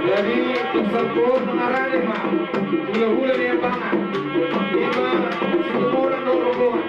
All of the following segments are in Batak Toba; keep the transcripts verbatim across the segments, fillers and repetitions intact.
Jadi, tersebut mengarah ma hula-hula ni ambangan. Ima, situmorang do rombongan.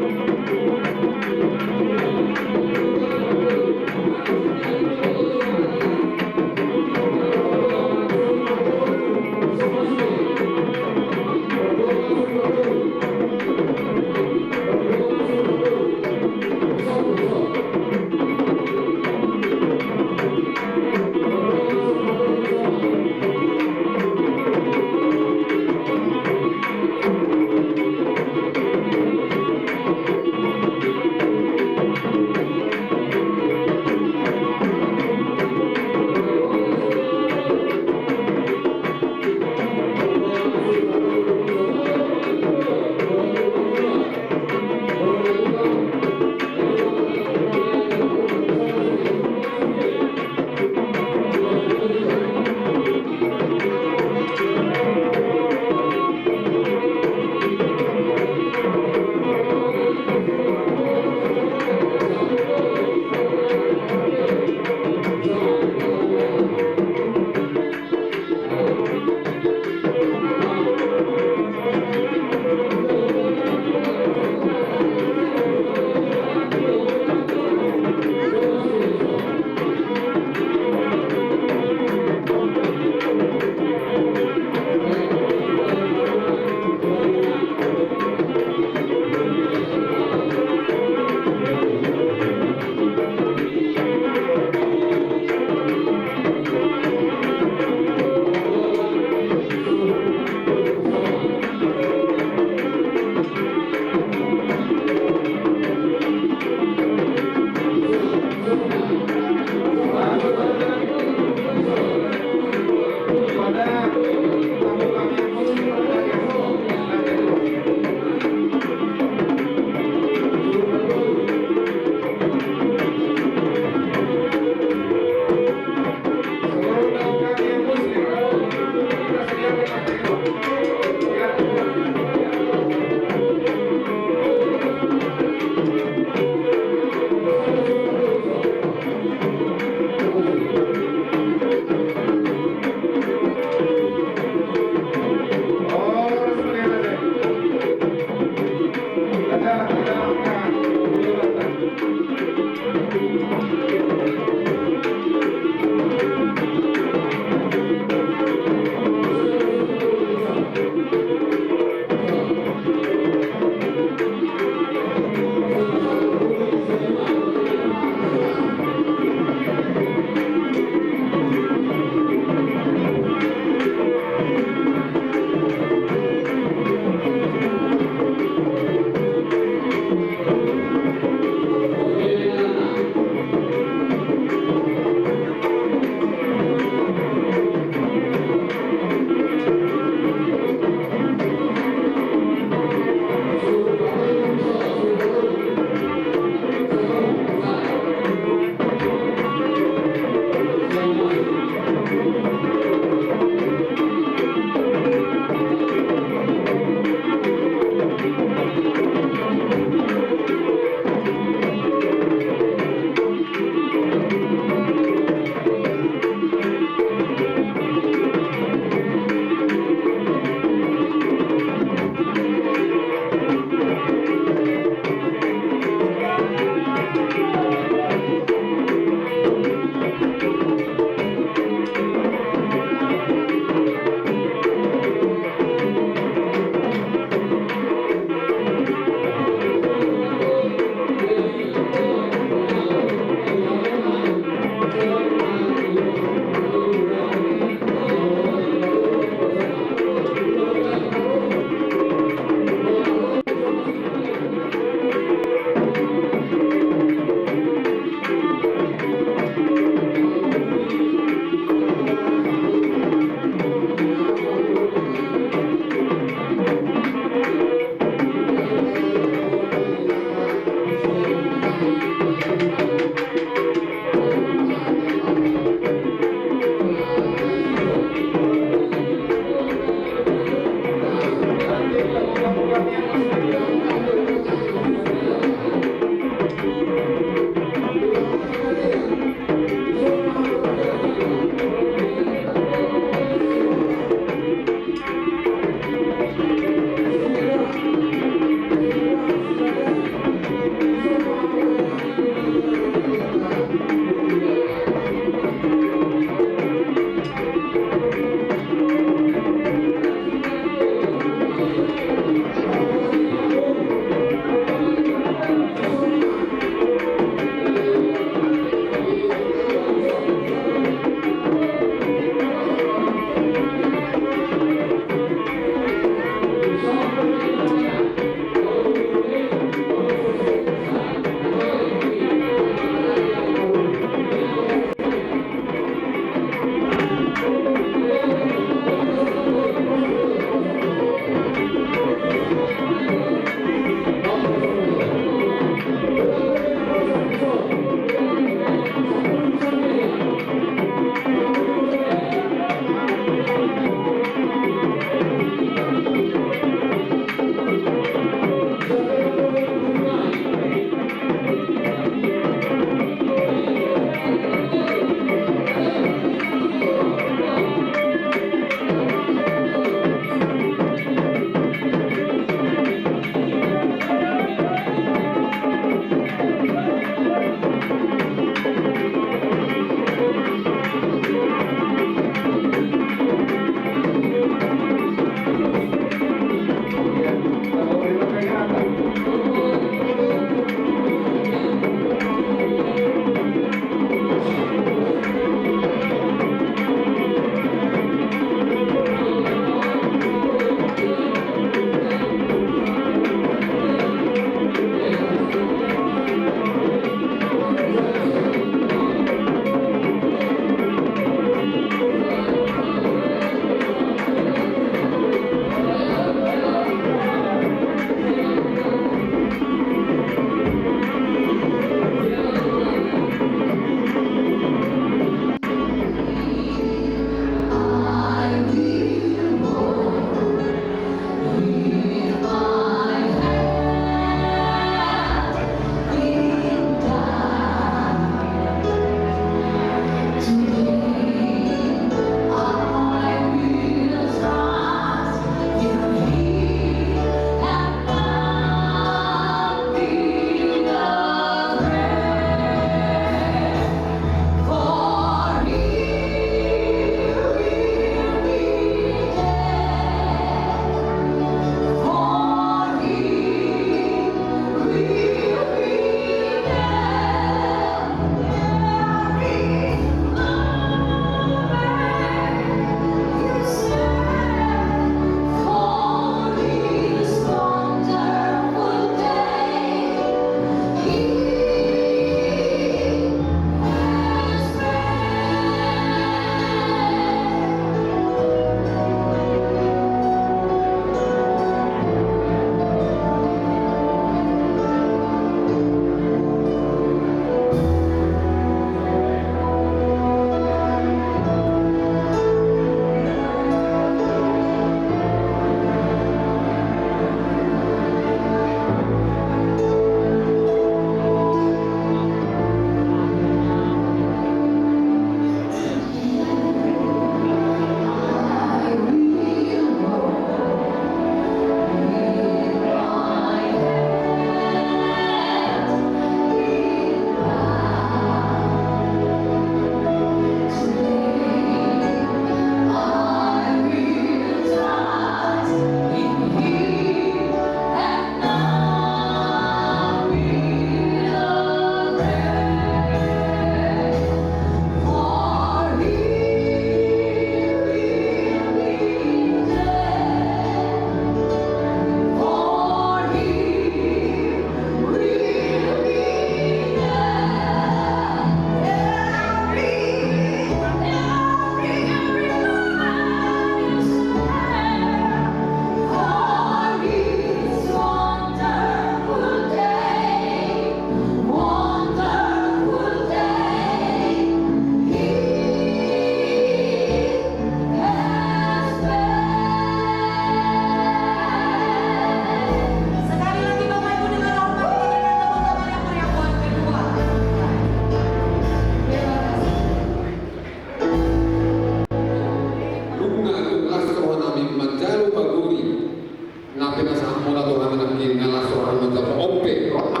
Molo Tuhan nangkin na las rohana jala on pe roha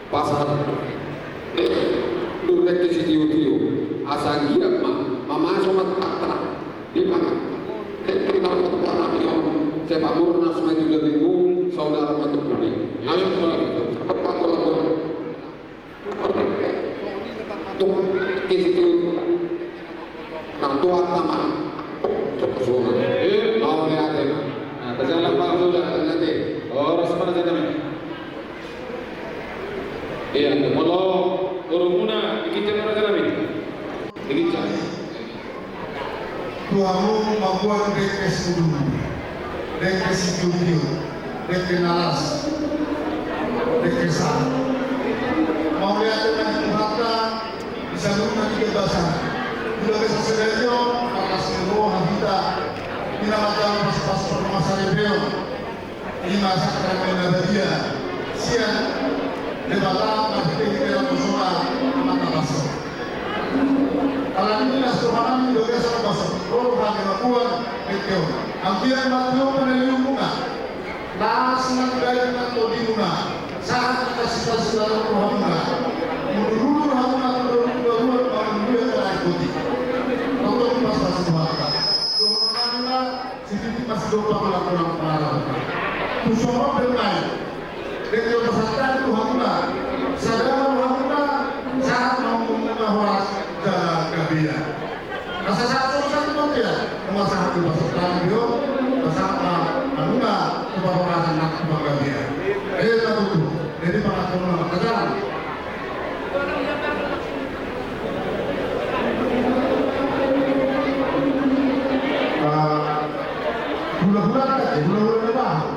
pasahat. Dengke sitiotio asa giat ma mamasu ma tatra di pangan. Dengke na on tu pangan on, sai pamurnas ma tu dagingmu, saudara ma tu pudi. Ayo, molo gitu. Tepat, molo gitu. Tung, isi tu. Nang Tuhan nama. Suka suka. Eh, mau lihat ya. Nah, terjalan Pak sudah nanti. Oh, harus mana saya tadi? Iya, molo turun muna, dikit aja mana tadi? Dikit aja. Tu hamu mamboan dengke simudurudur, dengke sitiotio, dengke na las, dengke sahat. Mauliate ma di Tuhanta di saluhutna di bagasan. Di bagasan sadari on, marlas ni roha hita di na manjalo pasupasuon na saripeon. Ima sakramen na badia sian Debata marhitehite naposona Amanta Pastor. Alani i las rohanami di bagasan pastor, ro rohami mamboan dengke on. Anggiat ma tio panalihonmuna, las nang daging nang tondimuna, sahat nang sipasipasu rohamuna, mudurudur hamuna tu dolok tu toruan, mangulului angka na ringkot i. Tongtong pasupasuon Tuhanta. Dohononnami ma, sititi ma sidompak, holan-holan pangarahutna. Tung songon on pe nuaeng, dengke on pasahat tu hamuna, sada ma rohamuna, sahat ma umurmuna, horas jala gabe. Asa sahat songon i ma, nunga sahat tu pasahat nami on, pasahat ma hamuna tu parhorasan nang tu panggabean. Ena tutu, jadi pangakuan ma, tajalang. Ah, hula-hula tadi, hula-hula na bahu.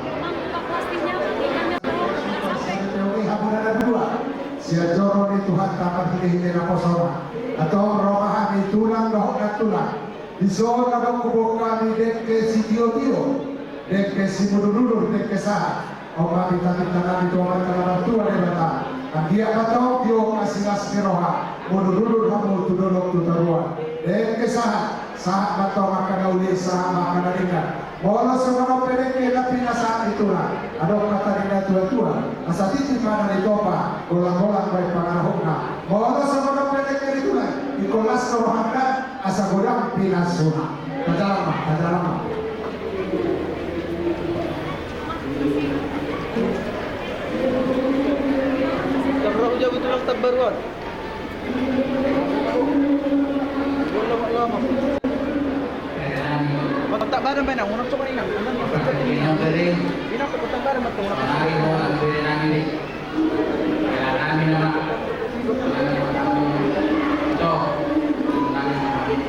Sian joro ni Tuhanta marhitehite naposona. Antong ro ma hami tulang dohot nantulang. Dison na adong huboan hami dengke sitiotio, dengke simudurudur, dengke sahat. On ma pinta-pintanami tu Amanta na martua Debata. Anggiat ma tong tio asi las ni roha, mudurudur hamu tu dolok tu toruan. Dengke sahat, sahat ma tong angka na uli, sahat ma angka na denggan. Molo songon on pe dengke na pinasahat ni tulang, adong hata ni na tua-tua, asa titi ma na nitopa, golang-golang bahen pangarahutna. Molo songon on pe dengke ni tulang, ingkon las rohana, asa godang pinasuna. Tajalang ma, tajalang ma. Tabaru jabu tulang tabaruan. Bola lama. Mata tak badan main, unang coba inang. Inang beri. Inang tak badan mata unang. Mari mau ambil nang ini. Kami nama. Tuh. Nang ini.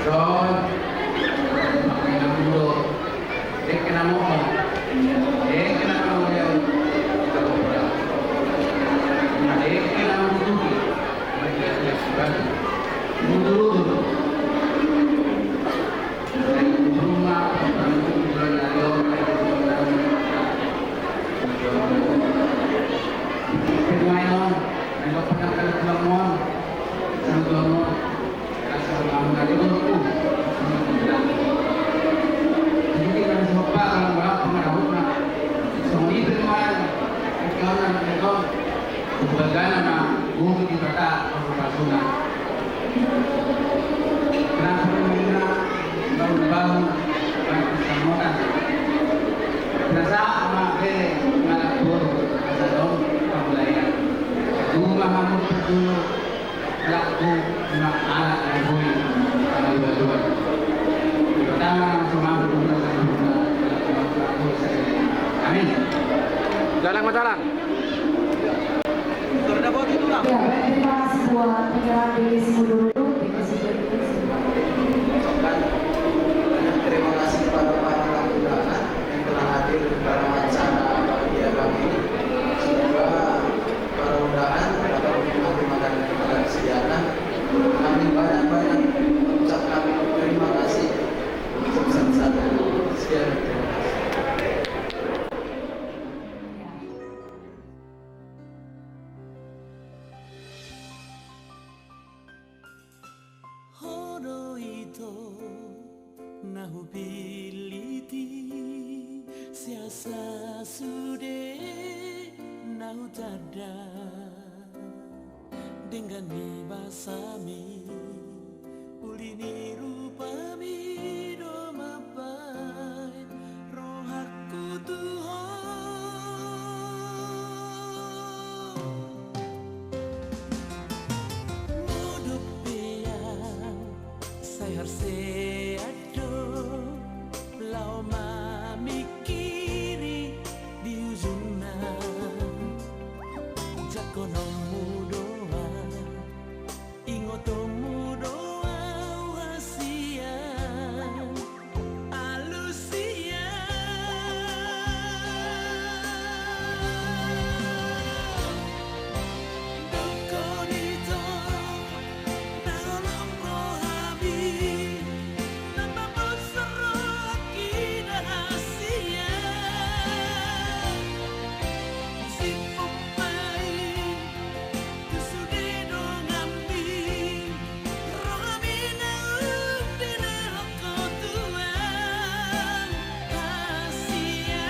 Son. Pakai nang dulu. Dengke na mohon. Dengke na mohon. Dengke na mohon. Mudur-udur. Bagana ma bumi di bata pasu-pasuna. Kenapa mengira baru-baru mati samotan. Rasa ama bere ngalak boru rasa dong pamulaian. Cuma hamu dulu. Amin. Jalang ma jalang. Ya, baik, terima kasih buat penyerahan diri semua dulu. Terima kasih. Banyak terima kasih kepada para tamu undangan yang telah hadir dalam acara bahagia kami ini. Semoga para undangan dapat menikmati makanan yang telah disediakan. Kami banyak-banyak mengucapkan terima kasih. Sukses selalu. Sekian, terima kasih. Ho do ito na hupillit i, Siasa sude na hutanda denggan ni basami, uli ni rupami do mambahen rohangku tu ho. Modom pe au sai harsean do laho mamingkiri di ujungna. Jangkononmu do au, ingotonmu do au hasian. Alusia. Dongkon ito na holom rohami, na mamboan rohangki da hasian. Sipuk mai tu sude donganmi, rohami naung dilehon ho Tuhan hasian.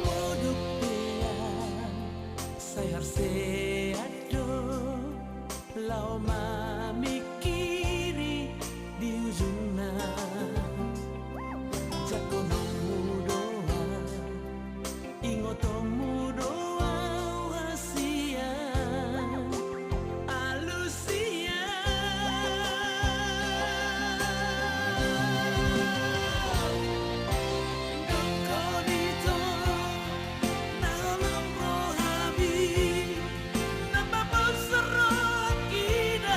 Modom pe au sai harsean do laho mamingkiri di ujungna. Jangkononmu do au, ingotonmu do au hasian. Alusia. Dongkon ito na holom rohami, na mamboan rohangki da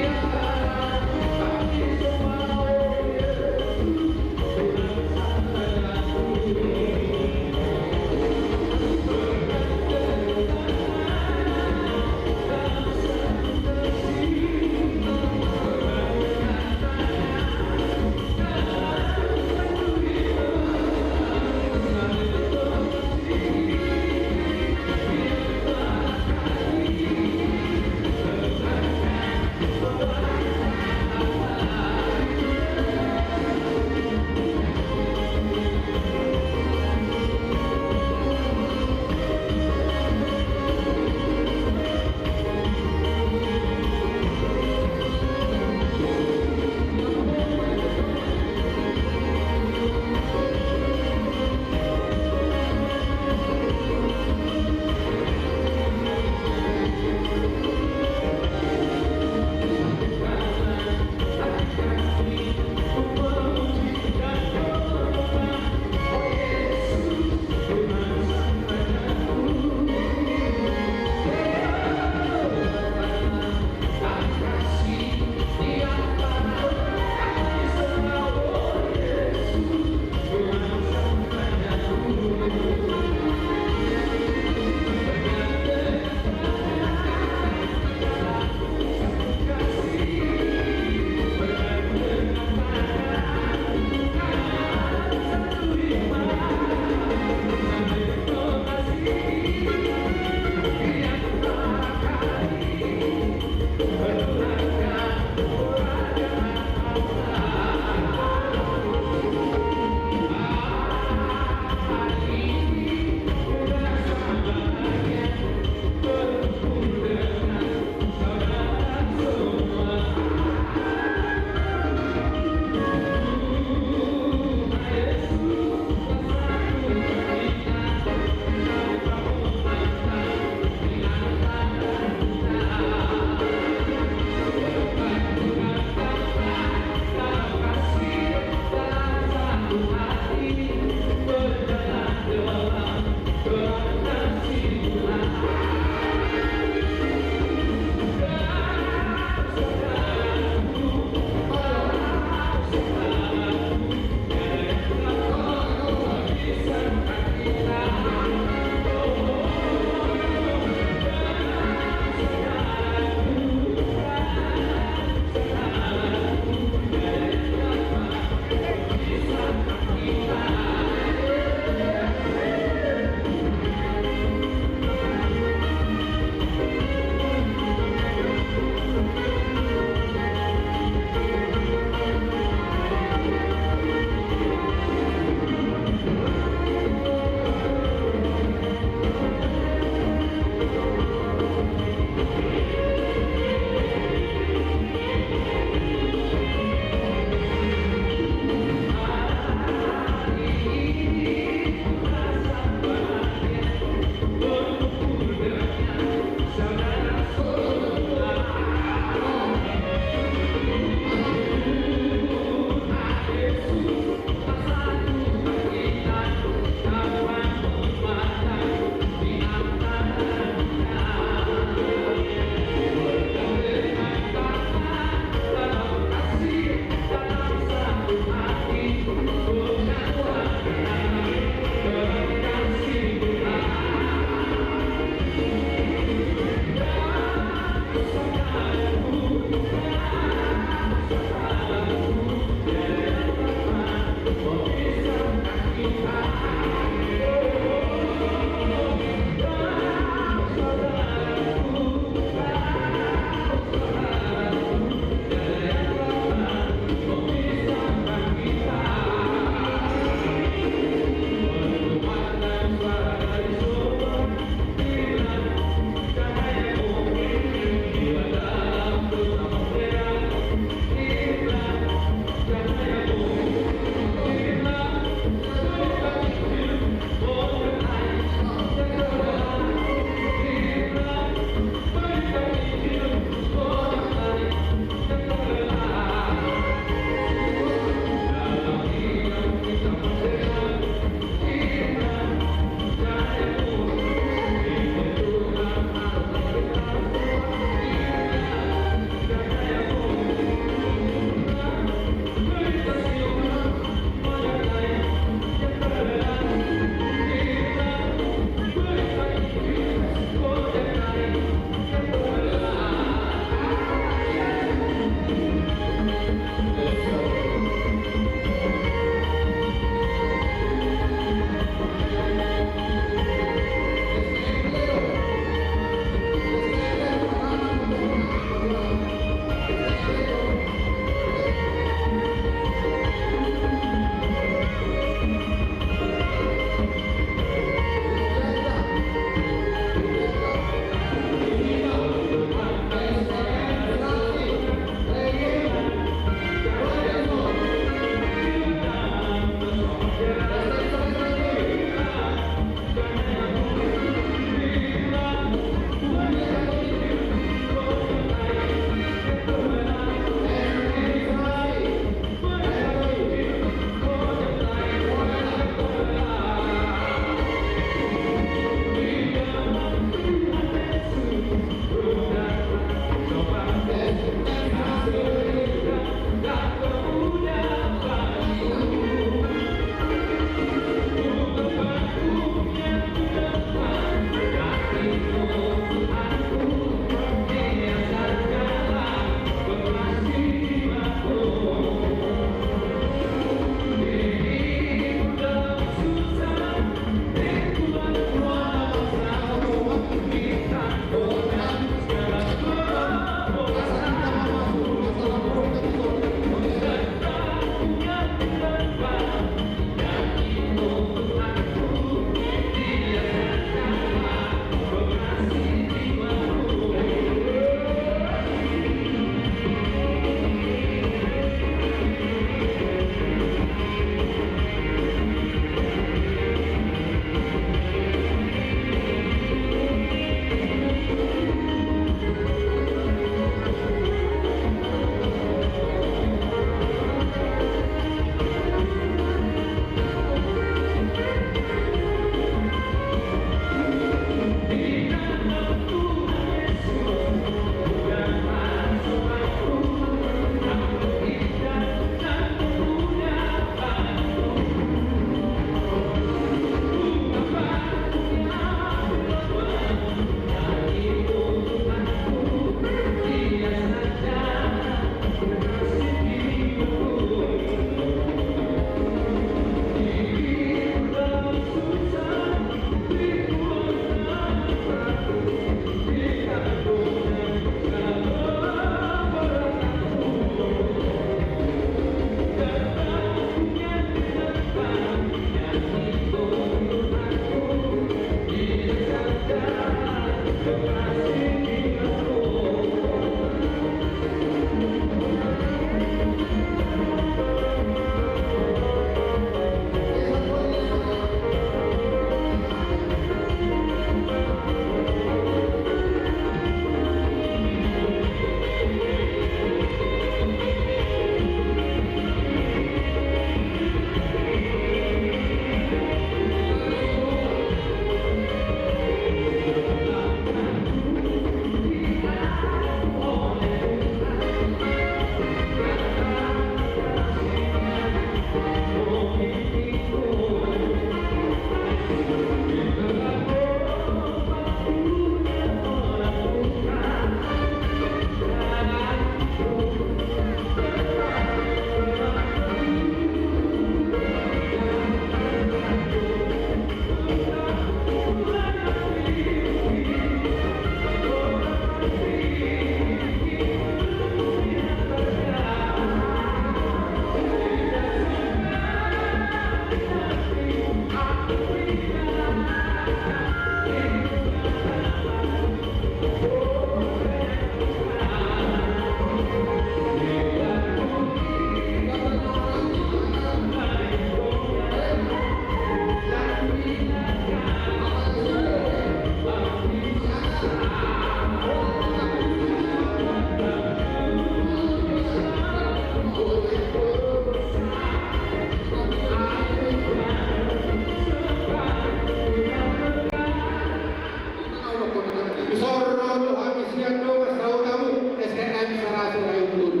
Dison ro do hami sian dongan sahuta muna S K M Sarasi Rayon Tolu.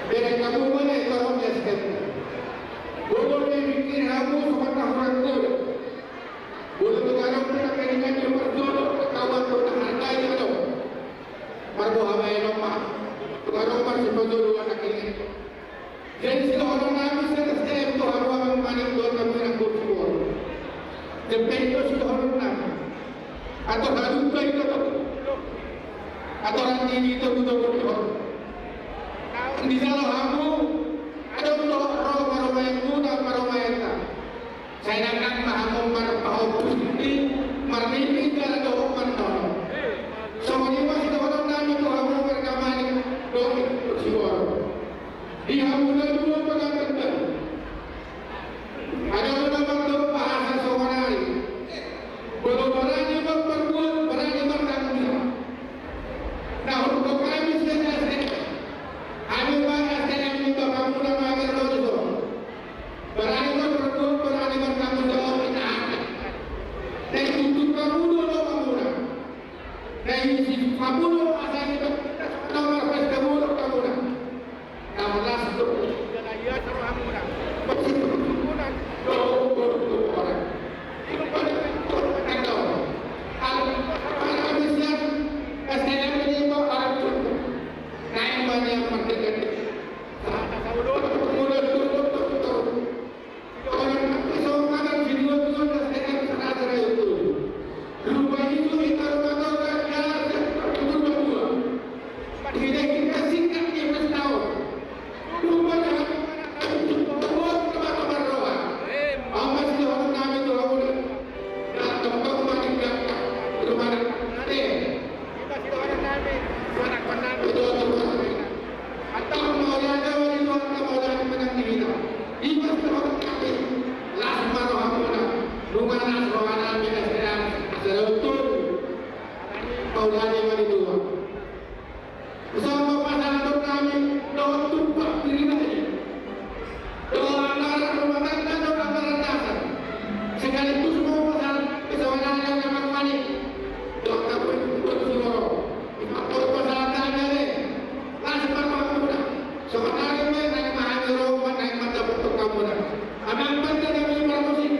Bereng hamu ma na i torop ni S K M. Molo dipikir hamu songon na hurang do. Molo tu adong pe na kelingan di parjolo, kawan do na hargai adong. Marboha baenon ma. Tu adong marsipajolo na kelingan. Jadi sidohonon nami sian S K M tu hamu Amang Manik dohot hamu Inang Borsiboro. Jempek do sidohonon nami. Ator halumpang do. Ator anggigi do, do, do, do. Dijalo hamu, adong do ro parumaenmuna, parumaenta. Sai dang nang ma hamu marpahompus ni, marnini jala dohot marnono. Songon i ma sidohonon nami tu hamu marga Manik dohot Borsiboro. Di hamu na dua panganten. Adong do na mandok bahasa songon ari. Molo barani ma marbuat, barani martanggung jawab. Na hurang hami sian S K M. Hami ma S K M ni bapamuna Manik dohot Borsiboro. Barani ma marbuat, barani martanggung jawab, ina hami. Na itutur hamu do hamuna. Na isi hamu do asa ina, na marpesta muna hamuna. Na marlas do. Jala hias rohamuna. Pasti hamuna. Do, do, do, orang. Ino pada, pada, pada. Al, pada habis yang S T M ini mau orang cukup. Naik banyak merdeka. Mula, mula, mula, mula. Sidohonon nami songon na sidua-dua na S T M Sarasi Rayon Tolu. Rupani tu hita rumah tangga, ya, ya, dua-dua. Hita, hita singkat di pesta on. Rupani hami anak kami, buat teman-teman roha. Amat sidohonon nami tu hamu. Dan tempat rumah tinggal, rumah tinggal. Hita sidohonon nami, anak kami. Betul, betul. Antong mauliate ma di Tuhanta, mauliate ma di hita. Ima sidohonon nami, las ma rohamuna, nunga las roha nami S T M Sarasi Rayon Tolu. Mauliate ma di Tuhan. Songon pasahaton nami dohot tumpak pir i. Dohot anggaran rumah tangga, dohot anggaran dasar. Sekaligus ma pasahat, pasahat nami Amang Manik. Dohot anggaran rumah tangga. Ima dohot pasahat nami, las ma rohamuna. Songon ari ma, naeng ma hami ro, naeng ma dapothon hamuna. Amang, banta nami marmusik.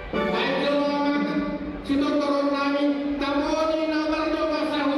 Baen jolo amang, sitortoron nami, tamoni na mardongan sahuta.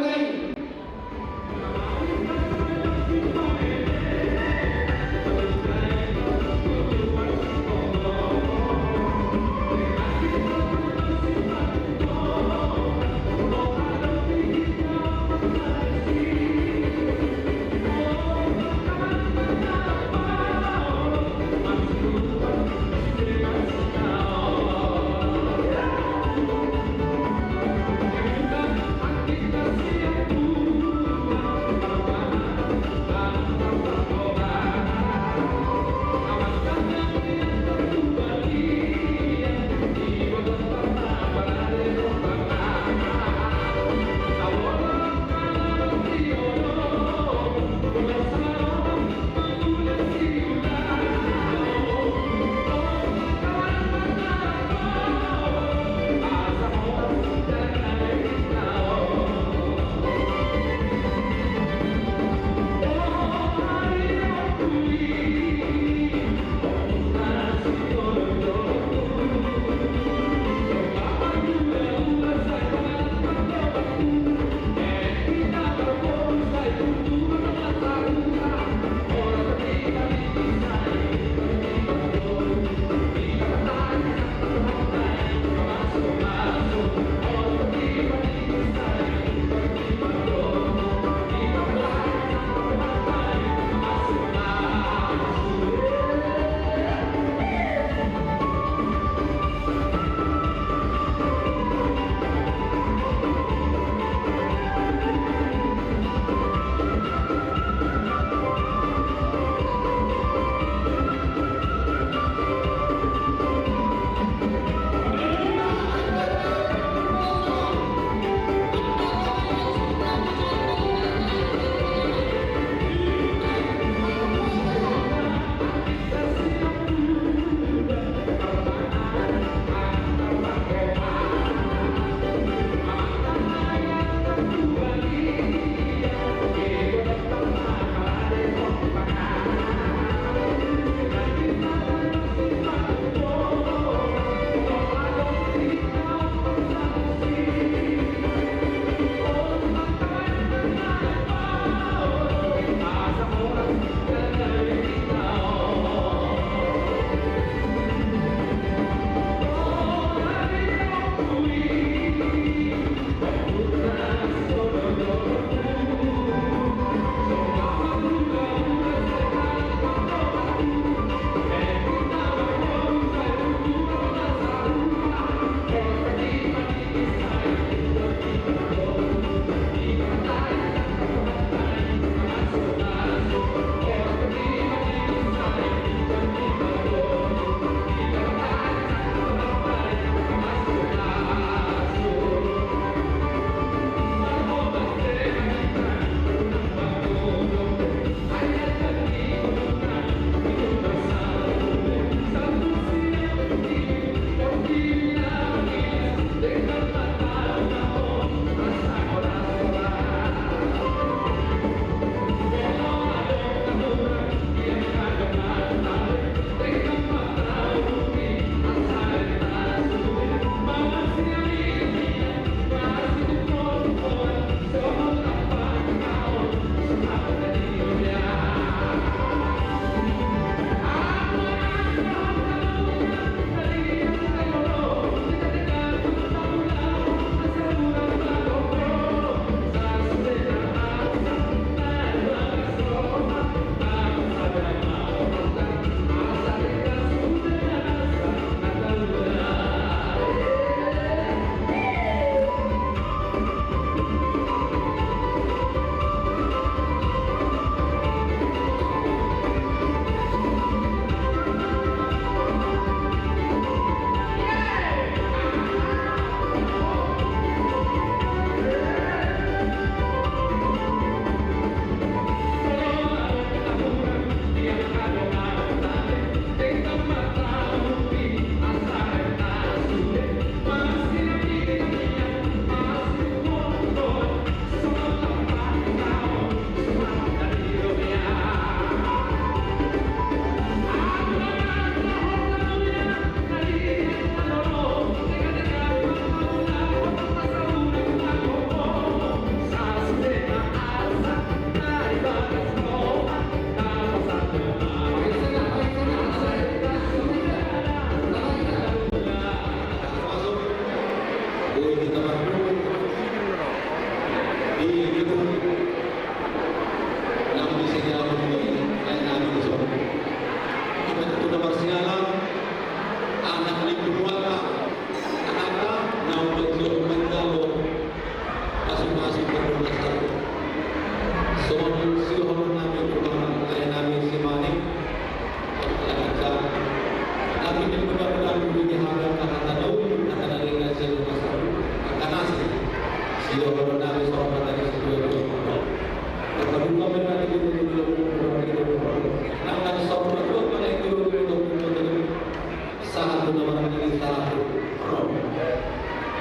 Sahat tu na marnini sahat tu ro.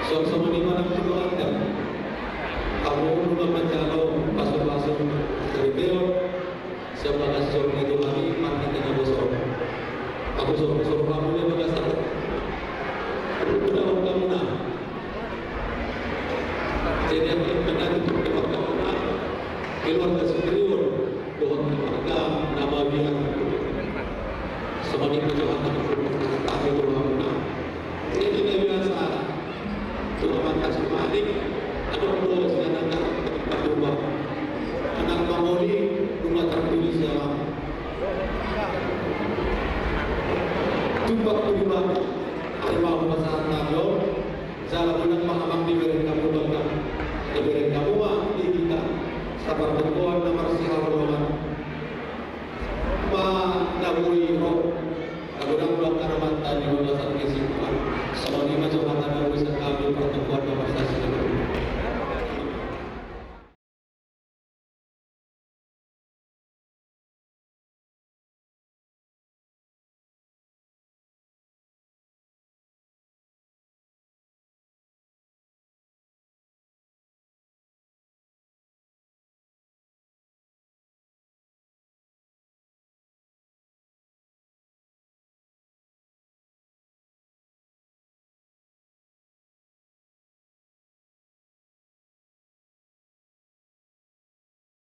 Songon i ma nang tu Tuhan. Hamu nunga manjalo pasu-pasu saripeon. Sian bagas joro ni Tuhan i marhite na bosor. Hamu soro-soro hamu na bagas. Udah hamu na. Jadi, aku menanti untuk keluarga, keluarga Sugriwon, dohot keluarga